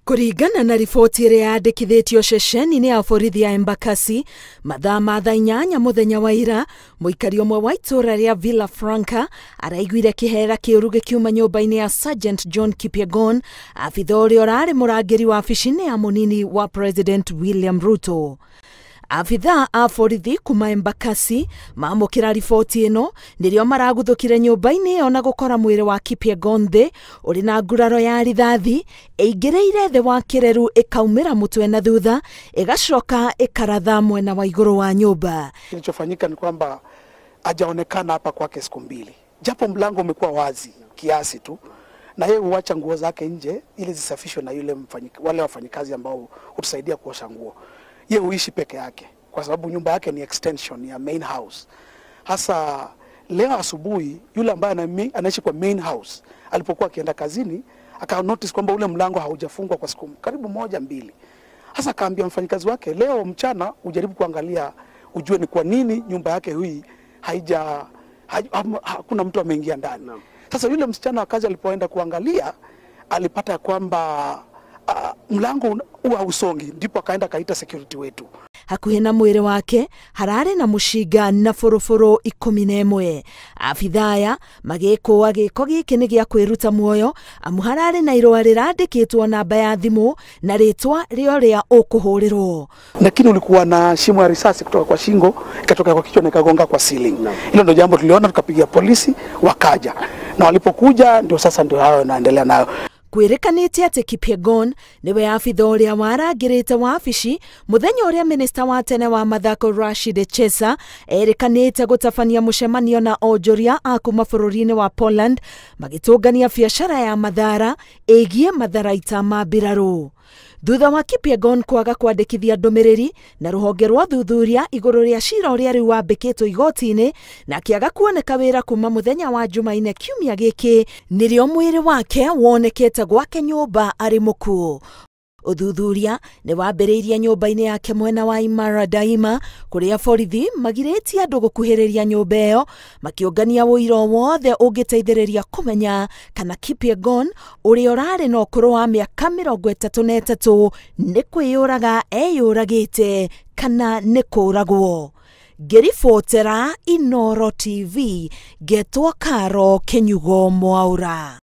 Kũringana na riboti ĩrĩa yandĩkithĩtio ceceni-inĩ ya borithi ya Embakasi mathaa ma thaa 8 mũthenya wa ira, mũikari ũmwe wa itũũra rĩa Villa Franca araiguire kĩhera kĩũru gĩkiuma nyũmba-inĩ ya Sergeant John Kipyegon, abitha ũrĩa ũrarĩ mũrangĩri wabici-inĩ ya mũnini wa President William Ruto. Abitha a borithi kuma Embakasi mamũkĩra riboti ĩno nĩrĩo maraguthũkire nyũmba-inĩ ĩyo na gũkora mwĩrĩ wa Kipyegon thĩ ũrĩ na nguraro ya rithathi ĩingĩrĩire thĩ wa kĩreru ĩkaumĩra mũtwe na thutha ĩgacoka ĩkaratha mwena wa igũrũ wa nyũmba. Kilichofanyika ni kwamba hajaonekana hapa kwake siku mbili, japo mlango umekuwa wazi kiasi tu, na yeye huacha nguo zake nje ili zisafishwe na yule wale wafanyikazi ambao hutusaidia kuosha nguo. Yeye huishi peke yake kwa sababu nyumba yake ni extension ya main house. Hasa leo asubuhi yule ambaye anaishi kwa main house alipokuwa akienda kazini aka notice kwamba ule mlango haujafungwa kwa siku karibu 1-2. Hasa akaambia mfanyikazi wake, leo mchana ujaribu kuangalia ujue ni kwa nini nyumba yake hii hakuna mtu ameingia ndani. Sasa yule msichana wa kazi alipoenda kuangalia alipata kwamba mlango huwa usongi, ndipo akaenda akaita security wetu. Hakuhi na mwĩrĩ wake hararĩ na mũcinga na boroboro 11. Abitha aya magĩkũa gĩko gĩkĩ nĩ gĩa kwĩruta muoyo amu hararĩ na irũa rĩrandĩkĩtwo namba ya thimũ na rĩtwa rĩa ũrĩa ũkũhũrĩrwo. Lakini ulikuwa na shimo ya risasi kutoka kwa shingo ikatoka kwa kichwa na ikagonga kwa ceiling. Hilo ndio jambo tuliona, tukapigia polisi wakaja, na walipokuja ndio sasa ndio hayo naendelea nayo. Kwĩrĩkanĩte atĩ Kipyegon nĩwe abitha ũrĩa warangĩrĩte wabici mũthenya ũrĩa minista wa tene wa mathako Rashid Chesa erĩkanĩte gũtabania mũcemanio na onjoria a kuma bũrũri-inĩ wa Poland magĩtũngania biacara ya mathara ĩgiĩ matharaita ma mbirarũ. Thutha wa Kipyegon kwaga kwandĩkithia ndũmĩrĩri na rũhonge rwa thuthuria igũrũ rĩa cira ũrĩa rĩu wambĩkĩtwo igoti-inĩ na akĩaga kuoneka wĩra kuma mũthenya wa Jumaine kiumia gĩkĩ, nĩrĩo mwĩrĩ wake wonekete gwake nyũmba arĩ mũkuũ. Ũthuthuria nĩ wambĩrĩirie nyũmba-inĩ yake mwena wa Imara Daima kũrĩa borithi magirĩtie andũ gũkuhĩrĩria nyũmba ĩyo makĩũngania ũira wothe ũngĩteithĩrĩria kũmenya kana Kipyegon ũrĩa ũrarĩ na ũkũrũ wa mĩaka 33 nĩ kwĩyũraga eyũragĩte kana nĩ kũũragwo. Ngĩribotera Inooro TV ngetwo Karo Kĩnyugo Mwaura.